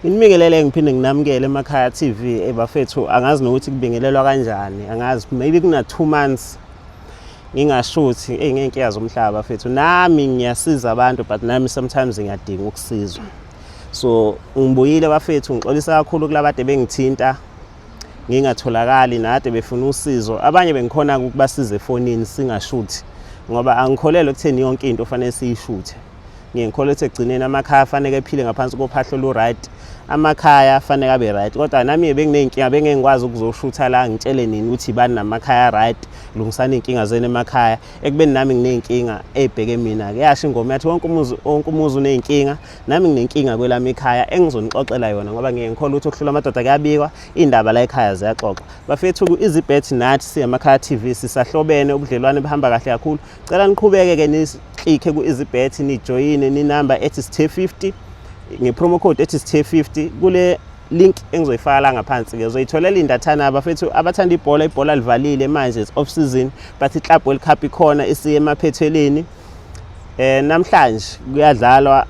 Nginibingelele ngiphinde nginamukele emakhaya TV ebafethu. Angazi nokuthi kubingelelwa kanjani, angazi, maybe kuna 2 months ngingashuthi. Eyi, ngey'nkinga zomhlaba bafethu. Nami ngiyasiza abantu, but nami sometimes ngiyadinga ukusizwa. So ngibuyile bafethu, ngixolisa kakhulu kulabade bengithinta ngingatholakali, nade befuna usizo. Abanye bengikhona ukubasiza efonini singashuthi, ngoba angikholelwa ekutheni yonke into fanele siyishuthe. Ngiye ngikholwa ukuthi ekugcineni amakhaya afanele ephile ngaphansi kophahlo olu-right, amakhaya afanele abe right. Kodwa nami benginey'nkinga, bengeke ngikwazi ukuzoshutha la ngitshele nini ukuthi ibani namakhaya right, lungisani iy'nkinga zenu emakhaya, ekubeni nami nginey'nkinga ey'bheke mina-ke. Yasho ingoma yathi wonke umuzi, wonke umuzi uney'nkinga. Nami nginenkinga kwelami ikhaya engizonixoxela yona, ngoba ngiye ngikholwa ukuthi okuhlula amadoda kuyabikwa, iy'ndaba la ekhaya ziyaxoxa bafethu. Ku-Easybet nathi siyamakhaya TV sisahlobene, ubudlelwane buhamba kahle kakhulu. Cela niqhubeke-ke ni-click-e ku-Easybet, nijoyine ninamba ethi sithe 50 nge-promo code ethi sithe 50 kule link engizoyifaka la ngaphansi-ke. Uzoyitholela indathana bafethu abathanda ibhola. Ibhola livalile manje, it's off season, but i-Club World Cup ikhona, isiye emaphetheleni. Namhlanje kuyadlalwa,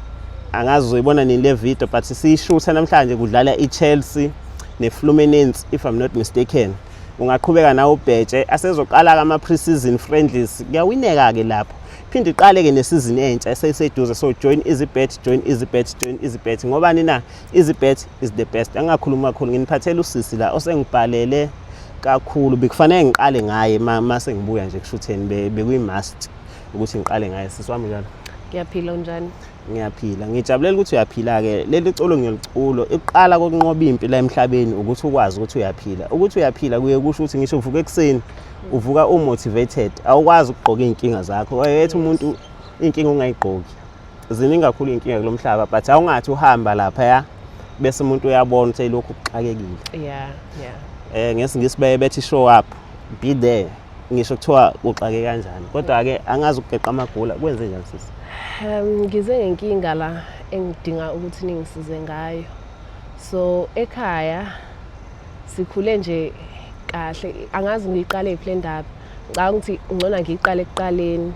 angazi uzoyibona nini le video, but siyishutha namhlanje kudlala i-Chelsea ne-Fluminense, if I'm not mistaken. Ungaqhubeka nawe ubheje, asezoqala ama pre-season friendlies, kuyawineka-ke lapho. Phinde iqale-ke nesizini entsha eseyiseduze. So join EasyBet, join EasyBet, join EasyBet. Ngobani na? EasyBet is the best. Angakhulumi kakhulu, nginiphathele usisi la osengibhalele kakhulu. Bekufanele ngiqale ngaye mase ngibuya nje kushutheni, bekuyi-must ukuthi ngiqale ngaye. Sisi wami, njalo? Ngiyaphila, unjani? Ngiyaphila, ngijabulela ukuthi uyaphila-ke. Leli culo ngiyoliculo ikuqala kokunqoba impi la emhlabeni ukuthi ukwazi ukuthi uyaphila. Ukuthi uyaphila kuye kusho ukuthi ngisho uvuka ekuseni, uvuka u-motivated, awukwazi ukugqoka iy'nkinga zakho. Ethi umuntu iy'nkinga ungayigqoki, ziningi kakhulu iy'nkinga kulo mhlaba, but awungathi uhamba laphaya bese umuntu uyabona ukuthi lokhu kuxakekile. NgesiNgisi baye bethi show up, be there, ngisho kuthiwa uxake kanjani. Kodwa-ke angazi ukugeqa amagula kwenze njani, sisi? Ngize ngenkinga la engidinga ukuthi ningisize ngayo. So ekhaya sikhule nje kahle, angazi ngiyiqale iphi le ndaba. Ngicabanga ukuthi ngcono ngiyiqale ekuqaleni.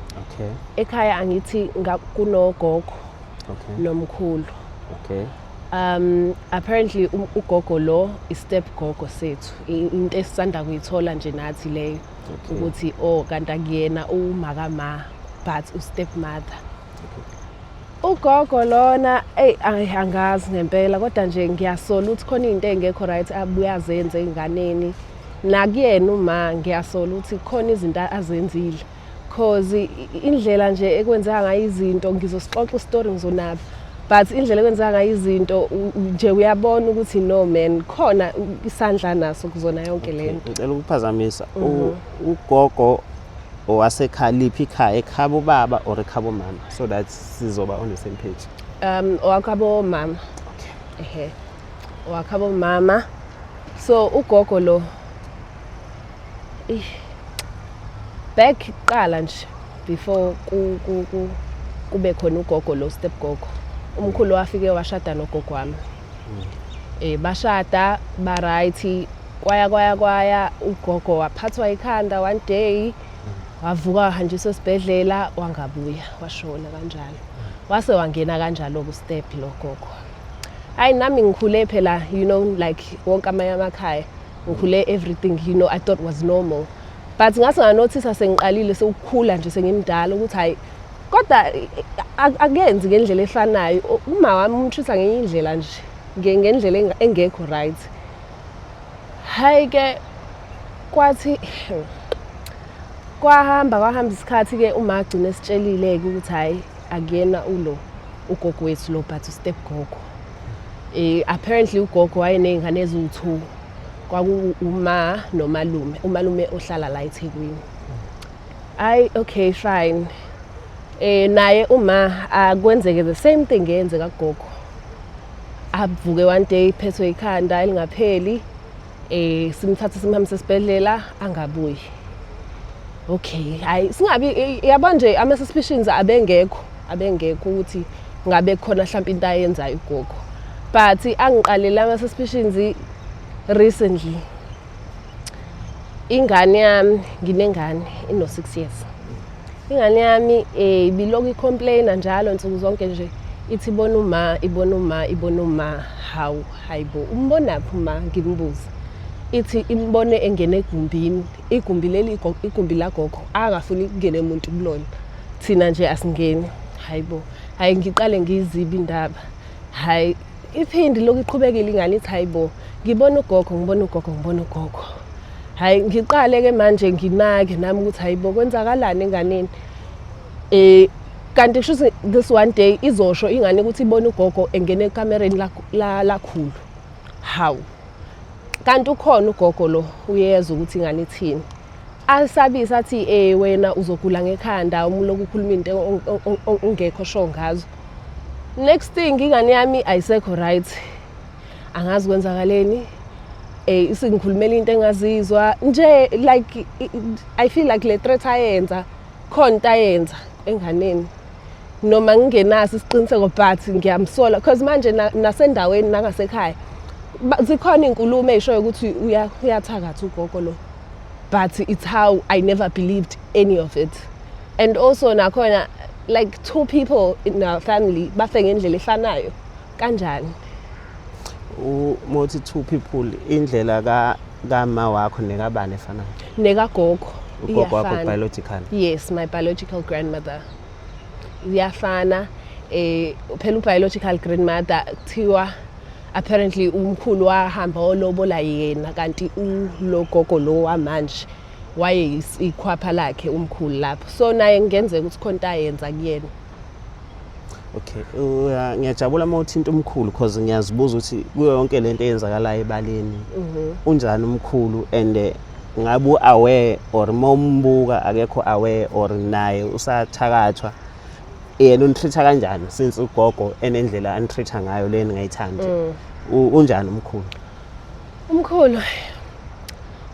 Ekhaya angithi kunogogo nomkhulu. Apparently ugogo lo i-step gogo sethu. Into esisanda kuyithola nje nathi leyo ukuthi oh, kanti akuyena umakama but u-step mother. Ugogo lona, eyi, angazi ngempela, kodwa nje ngiyasola ukuthi khona into engekho right abuye azenze ey'nganeni. Nakuyena uma ngiyasola ukuthi khona izinto azenzile. Cause indlela nje ekwenzeka ngayo izinto, ngizosixoxa isitori, ngizonaba. But indlela ekwenzeka ngayo izinto nje uyabona ukuthi no man, khona isandla naso kuzona yonke lento. Ngicela ukuphazamisa. Ugogo owasekhaya liphi ikhaya, ekhaya ubaba or ekhaya umama, so that sizoba on the same page? Owakhabo mama. Ehe. Owakhabo mama. So ugogo lo eh back kuqala nje before ku ku ku kube khona ugogo lo step gogo. Umkhulu wafike washada nogogo wami. Bashada ba right, kwaya kwaya kwaya, ugogo waphathwa ikhanda one day, wavuka wahanjiswa esibhedlela, wangabuya, washona kanjalo. Wase wangena kanjalo ku step lo gogo. Hayi, nami ngikhule phela, like wonke amanye amakhaya, ngikhule everything I thought was normal, but ngase nganothisa sengiqalile sekukhula nje sengimdala ukuthi hayi, kodwa akuyenzi ngendlela efanayo. Uma wami umtreat-a ngenye indlela nje, ngendlela engekho right. Hayi ke, kwathi kwahamba kwahamba isikhathi ke, uma agcina esitshelile ke ukuthi hayi, akuyena ulo ugogo wethu lo but step gogo. Apparently ugogo wayeney'ngane eziwu-2, kwaku uma nomalume, umalume ohlala la eThekwini. Hayi, okay, fine. Naye uma akwenzeke the same thing eyenzeka kugogo, avuke one day phethwe ikhanda elingapheli, simthathe simhambise esibhedlela, angabuyi. Okay, hayi, singabi yabo nje ama suspicions abengekho ukuthi ngabe khona mhlawumbe into ayenzayo ugogo, but angiqalele ama suspicions recently. Ingane yami, nginengane ino 6 years. Ingane yami ibilokhu i-complaina njalo nsuku zonke nje. Ithi ibona uma, ibona uma, ibona uma. Hawu, hayibo, umbonaphi uma? Ngimbuza. Ithi imbone engena egumbini, igumbi leli, igumbi lagogo, angafuni kungene muntu kulona, thina nje asingeni. Hayibo, hayi, ngiqale ngiyizibe indaba. Hayi, iphindi lokhu iqhubekile ingane, ithi hayibo, ngibona ugogo, ngibona ugogo, ngibona ugogo. Hayi, ngiqale-ke manje nginake nami ukuthi hayibo, kwenzakalani enganeni? Kanti kusho ukuthi this one day izosho ingane ukuthi ibone ugogo engena ekamereni lakhulu. Hawu, kanti ukhona ugogo lo, uyezwa ukuthi ingane ithini. Asabise athi wena uzogula ngekhanda uma ulokhu ukhuluma into ongekho sure ngazo. Next thing, ingane yami ayisekho right, angazi kwenzakaleni. Isingikhulumela into engazizwa nje, like I feel like le threat ayenza khona into ayenza enganeni, noma ngingenaso isiqiniseko, but ngiyamsola because manje nasendaweni nangasekhaya zikhona iy'nkulumo ey'shoyo ukuthi uyathakatha ugogo lo, but it's how I never believed any of it. And also nakhona, like, two people in our family bafe ngendlela efanayo kanjani? Mothi two people, indlela ka kama wakho nekabani efanayo? Nekagogo. Ugogo wakho? Iyafana. Biological? Yes, my biological grandmother, iyafana. Phela u-biological grandmother kuthiwa apparently umkhulu wahamba olobola yena, kanti ulo gogo lo wamanje waye ikhwapha lakhe umkhulu lapho, so naye kungenzeka ukuthi khona into ayenza kuyena. Okay, ngiyajabula uma uthinta umkhulu because ngiyazibuza ukuthi kuyo yonke lento eyenzakalayo ebaleni, unjani umkhulu, and ngabe u-aware or uma umbuka akekho aware or naye usathakathwa? Yena unitreat-a kanjani since ugogo enendlela anitreat-a ngayo le ningayithandi? Unjani umkhulu?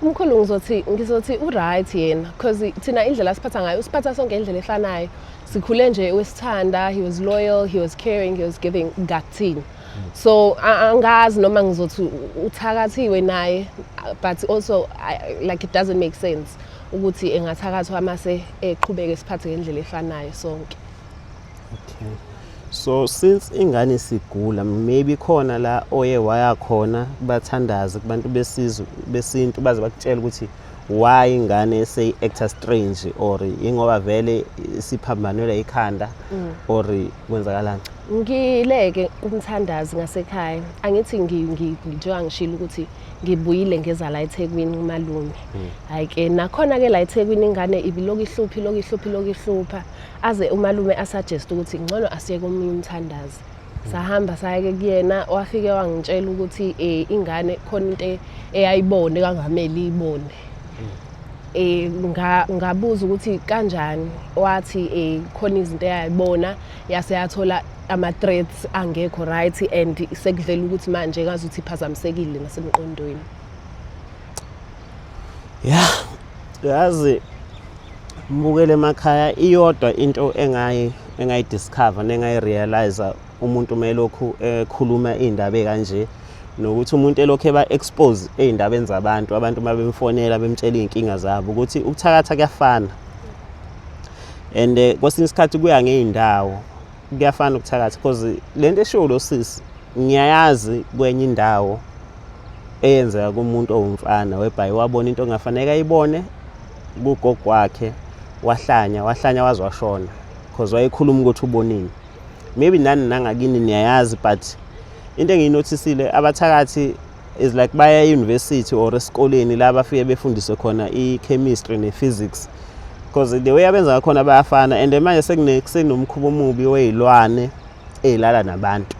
Umkhulu ngizothi u-right yena, because thina indlela asiphatha ngayo, usiphatha sonke indlela efanayo. Sikhule nje wesithanda. He was loyal, he was caring, he was giving ngakuthina. So angazi noma ngizothi uthakathiwe naye, but also like, it doesn't make sense ukuthi engathakathwa mase eqhubeke siphathe ngendlela efanayo sonke. Okay. So since ingane sigula, maybe khona la oye waya khona kubathandazi, kubantu besizwe besintu, baze bakutshela ukuthi why ingane seyi-acta strange, or ingoba vele isiphambanelwa ikhanda, or kwenzakalani? Ngileke kumthandazi ngasekhaya. Angithi njengoba ngishilo ukuthi ngibuyile ngeza la eThekwini kumalume. Hayi ke, nakhona ke la eThekwini ingane ibiloku ihlupha, iloku ihlupha, iloku ihlupha, aze umalume asuggest ukuthi ngcono asiye komunye umthandazi. Sahamba saya ke kuyena, wafike wangitshela ukuthi ingane khona into eyayibone kangamele iyibone. Ngabuza ukuthi kanjani, wathi khona izinto eyayibona, yase yathola ama threats angekho right, and sekuvela ukuthi manje ngazuthi iphazamisekile nasemqondweni. Ya, yazi mbukele emakhaya, iyodwa into engayidiscover nengayirealize, umuntu melokhu ekhuluma iy'ndaba ey'kanje, nokuthi umuntu elokhu eba-expose ey'ndabeni zabantu, abantu uma bemfonela bemtshela iy'nkinga zabo, ukuthi ukuthakatha kuyafana and kwesinye isikhathi kuya ngey'ndawo. Kuyafana ukuthakatha because le nto eshiwo lo sisi ngiyayazi kwenye indawo eyenzeka kumuntu owumfana, whereby wabona into ongafanele ayibone kugogo wakhe, wahlanya, wahlanya waze washona because wayekhuluma ukuthi ubonini. Maybe nani nangakini niyayazi, but into engiyinothisile, abathakathi is like baya e-university or esikoleni la bafike befundiswe khona i-chemistry ne-physics, because the way abenza ngakhona bayafana. And manje sekunomkhuba omubi wey'lwane ey'lala nabantu,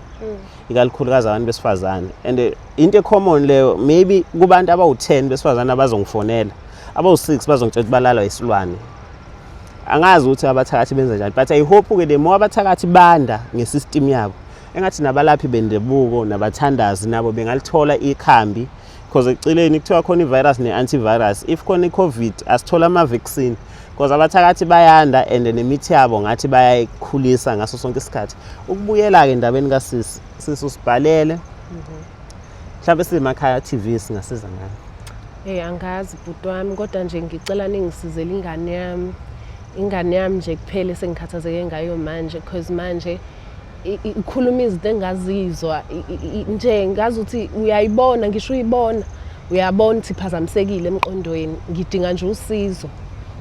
ikakhulukazi abantu besifazane, and into ecommon leyo, maybe kubantu abawu-10 besifazane abazongifonela, abawu-6 bazongitshela ukuthi balalwa isilwane. Angazi ukuthi abathakathi benza njani, but I hope-ke the more abathakathi banda ngesystem yabo, engathi nabalaphi bendabuko nabathandazi nabo bengalithola ikhambi, because eceleni kuthiwa khona i-virus ne-antivirus. If khona i-COVID, asithola ama-vaccine, because abathakathi bayanda and nemithi yabo ngathi bayayikhulisa ngaso sonke isikhathi. Ukubuyela-ke endabeni kasisi, sisi usibhalele, mhlawumbe simakhaya TV singasiza ngani? Angazi bhuti wami, kodwa nje ngicela ningisizele ingane yami. Ingane yami nje kuphela esengikhathazeke ngayo manje, because manje Ikhuluma izinto engazizwa nje, ngazi ukuthi uyayibona, ngisho uyibona, uyabona ukuthi iphazamisekile emqondweni. Ngidinga nje usizo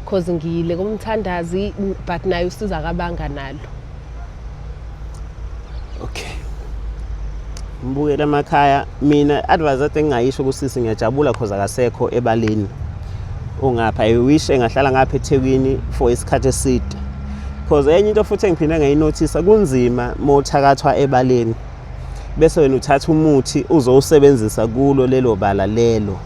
cause ngiyile kumthandazi, but naye usizo akabanga nalo. Okay, mbukele emakhaya, mina advice ade ngingayisho kusisi, ngiyajabula cause akasekho ebaleni ungapha. I wish engahlala ngapha eThekwini for isikhathi eside, cause enye into futhi engiphinde ngayinothisa, kunzima mawuthakathwa ebaleni bese wena uthatha umuthi uzowusebenzisa kulo lelo bala lelo.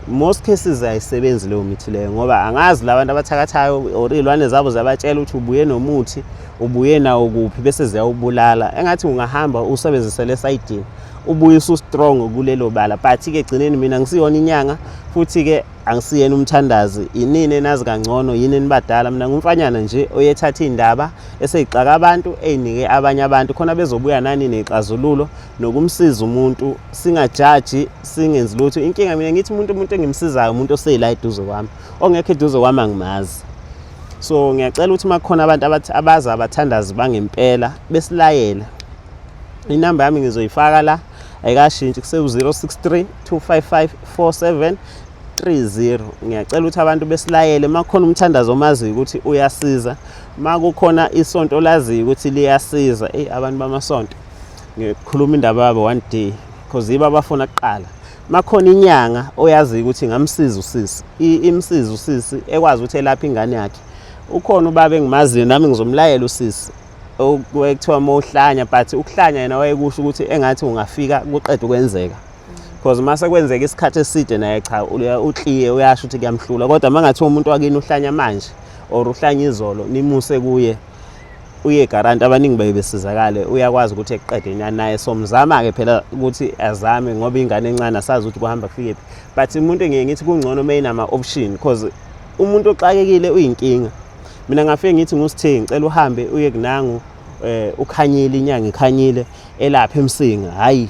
Most cases ayisebenzi leyo mithi leyo, ngoba angazi labantu abathakathayo or iy'lwane zabo ziyabatshela ukuthi ubuye nomuthi, ubuye nawo kuphi, bese ziyawubulala. Engathi ungahamba usebenzise le sayidini, ubuye usu-strong kulelo bala. But-ke egcineni mina ngisiyona inyanga, futhi-ke angisiyena umthandazi. Inini enazi kangcono, yini enibadala. Mina ngumfanyana nje oyethatha iy'ndaba eseyixaka abantu, ey'nike abanye abantu khona bezobuya nani ney'xazululo nokumsiza umuntu. Singajaji, singenzi lutho. Inkinga mina ngithi umuntu engimsizayo umuntu oseyila eduze kwami, ongekho eduze kwami angimazi. So ngiyacela ukuthi uma kukhona abantu abazi abathandazi bangempela besilayele. Inamba yami ngizoyifaka la, ayikashintshi, kusewu-063 255 4730. Ngiyacela ukuthi abantu besilayele uma kukhona umthandazo omaziyo ukuthi uyasiza, uma kukhona isonto olaziyo ukuthi liyasiza. Eyi, abantu bamasonto ngikhuluma indaba yabo one day, because yibo abafuna kuqala. Makhona inyanga oyaziyo ukuthi ingamsiza usisi, imsiza usisi ekwazi ukuthi elaphe ingane yakhe. Ukhona ubaba engimaziyo nami, ngizomlayela usisi, okuthiwa uma uhlanya, but ukuhlanya yena wayekusho ukuthi engathi ungafika kuqeda ukwenzeka, because mase kwenzeka isikhathi eside naye cha, ukliye uyasho ukuthi kuyamhlula. Kodwa uma ngathiwa umuntu wakini uhlanya manje or uhlanya izolo, nimuse kuye, uye guarantee abaningi baye besizakale. Uyakwazi ukuthi ekuqede naye. Somzama-ke phela ukuthi azame, ngoba ingane encane asazi ukuthi kuhamba kufike phi. But umuntu ngiye ngithi kungcono uma enama-option, because umuntu oxakekile uyinkinga. Mina ngafike ngithi ngusithe ngicela uhambe uye kunangu ukhanyile, inyanga ikhanyile elapha eMsinga. Hayi,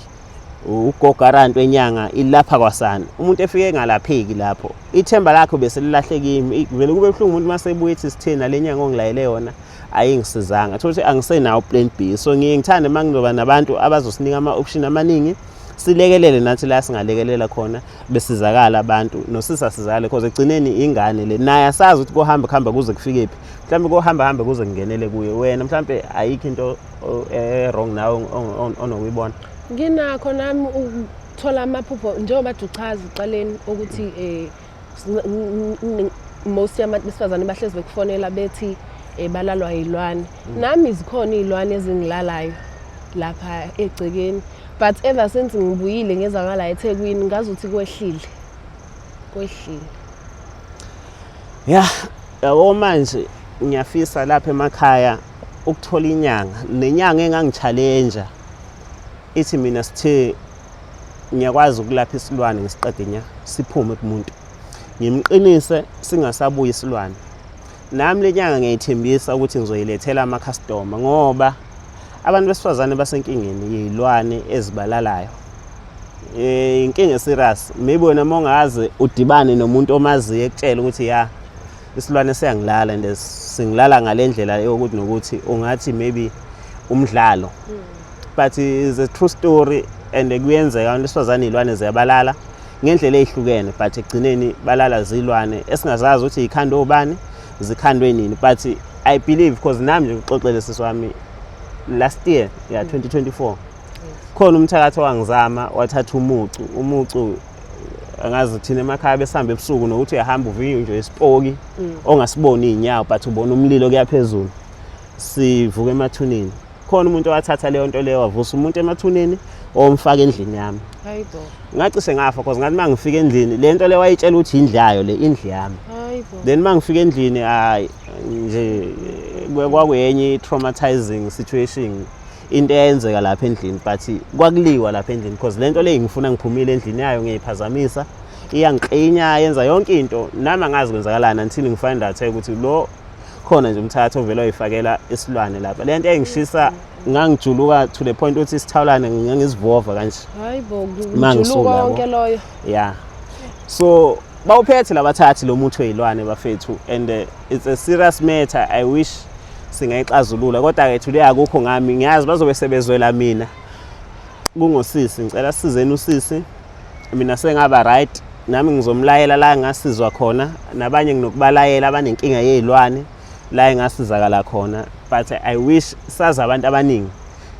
ugogarantu enyanga ilapha kwasana, umuntu efike engalapheki lapho, ithemba lakhe bese lilahle kimi. Vele kube buhlungu umuntu mase ebuye ethi, "Sitheni nale nyanga ongilayele yona ayingisizanga." Thola ukuthi angisenawo plan B. So ngiye ngithande uma ngizoba nabantu abazosinika ama-option amaningi, silekelele nathi la singalekelela khona, besizakala abantu nosisasizakale, because egcineni ingane le naye asazi ukuthi kuhamba kuhamba kuze kufike phi. Mhlawumbe kuhamba hambe kuze kungenele kuye wena. Mhlawumbe ayikho into e-wrong nawe onokuyibona. Nginakho nami ukuthola amaphupho, njengoba kade uchaza ekuqaleni ukuthi most yabantu besifazane bahlezi bekufonela bethi balalwa yilwane. Nami zikhona iy'lwane ezingilalayo lapha egcekeni, but ever since ngibuyile ngeza ngala eThekwini, ngazi ukuthi kwehlile, kwehlile. Ya, yabo, manje ngiyafisa lapha emakhaya ukuthola inyanga nenyanga engangi-challenge ithi, "Mina sithe ngiyakwazi ukulapha isilwane, ngisiqede nya, siphume kumuntu, ngimqinise, singasabuyi isilwane." Nami le nyanga ngiyayithembisa ukuthi ngizoyilethela amakhastoma, ngoba abantu besifazane basenkingeni yey'lwane ezibalalayo. Inkinga e-serious. Maybe wena uma ungaze udibane nomuntu omaziyo ekutshela ukuthi ya, isilwane siyangilala and singilala ngale ndlela yokuthi nokuthi, ungathi maybe umdlalo, but is a true story and kuyenzeka. Abantu besifazane iy'lwane ziyabalala ngendlela ey'hlukene, but ekugcineni balala zilwane esingazazi ukuthi yikhandwe ubani, zikhandwe nini. But I believe, because nami nje ngixoxele sisi wami last year, ya, 2024, khona umthakathi owangizama, wathatha umucu. Umucu angazi, thina emakhaya besihamba ebusuku, nokuthi uyahamba uvinye nje isipoki ongasiboni iy'nyawo, but ubona umlilo kuya phezulu, sivuka emathuneni. Khona umuntu owathatha leyo nto leyo, wavusa umuntu emathuneni, owamfaka endlini yami. Hayibo. Ngacishe ngafa, cause ngathi uma ngifika endlini, le nto le wayitshela ukuthi indlu yayo le, indlu yami. Hayibo. Then uma ngifika endlini, hayi nje, kwakuyenye i-traumatizing situation into eyenzeka lapha endlini. But kwakuliwa lapha endlini, because le nto le ngifuna ngiphumile endlini yayo, ngiyayiphazamisa, iyangiklinya, yenza yonke into. Nami angazi kwenzakalani until ngi-find out ukuthi lo khona nje umthatha ovele wayifakela isilwane lapha. Le nto engishisa, ngangijuluka to the point ukuthi isithawulane ngangizivova kanje. Hayibo. Ma ngisuka, Juluka yabo. wonke loyo. Yeah, so bawuphethe labathathi lo muthi wey'lwane, bafethu, and it's a serious matter. I wish Singayixazulula, kodwa-ke today akukho ngami. Ngiyazi bazobe sebezwela mina kungosisi. Ngicela sisizeni usisi, mina sengaba right, nami ngizomlayela la ngasizwa khona, nabanye nginokubalayela abanenkinga yey'lwane la engasizakala khona. But I wish sazi abantu abaningi,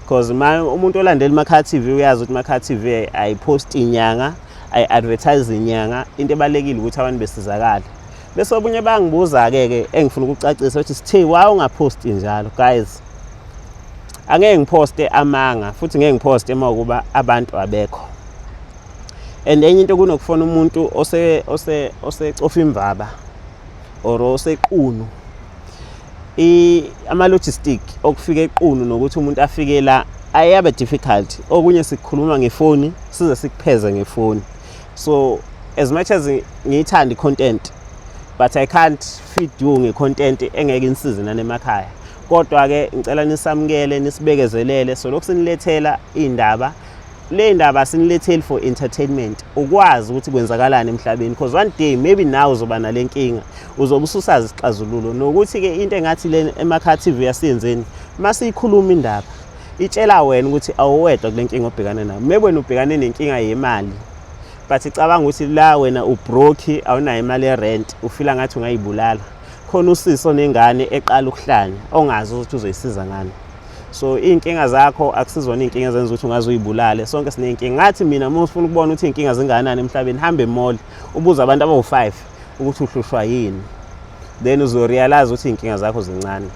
because ma umuntu olandela iMakhaya TV uyazi ukuthi iMakhaya TV ayiposti inyanga, ayi-advertise inyanga. Into ebalulekile ukuthi abantu besizakale. Bese obunye bangibuza-ke ke engifuna ukucacisa ukuthi sithe why ungaphosti njalo. Guys, angeke ngiphoste amanga, futhi ngeke ngiphoste uma ukuba abantu abekho. And enye into, kunokufona umuntu ose ose osecofa imvaba or osequnu, ama-logistic okufika equnu nokuthi umuntu afike la ayabe difficult. Okunye sikhuluma ngefoni, size sikupheze ngefoni. So as much as ngiyithanda i-content, but I can't feed you nge-content engeke inisize nanemakhaya. Kodwa-ke ngicela nisamukele, nisibekezelele. So lokhu sinilethela iy'ndaba, le ndaba siniletheli for entertainment, ukwazi ukuthi kwenzakalani emhlabeni, because one day maybe nawe uzoba nale nkinga, uzobe ususazi isixazululo. Nokuthi-ke into engathi le Emakhaya TV yasiyenzeni, masiyikhuluma indaba, itshela wena ukuthi awuwedwa kule nkinga obhekane nayo. Maybe wena ubhekane nenkinga yemali, but icabanga ukuthi la wena ubroke, awunayo imali yerent, ufila ngathi ungayibulala. Khona usisi onengane eqala ukuhlanya ongazi ukuthi uzoyisiza ngani. So iy'nkinga zakho akusizona iy'nkinga ezenza ukuthi ungaze uyibulale. Sonke siney'nkinga. Ngathi mina, uma ufuna ukubona ukuthi iy'nkinga zingakanani emhlabeni, hambe emall, ubuze abantu abawu-5 ukuthi uhlushwa yini, then uzorealize ukuthi iy'nkinga zakho zincane.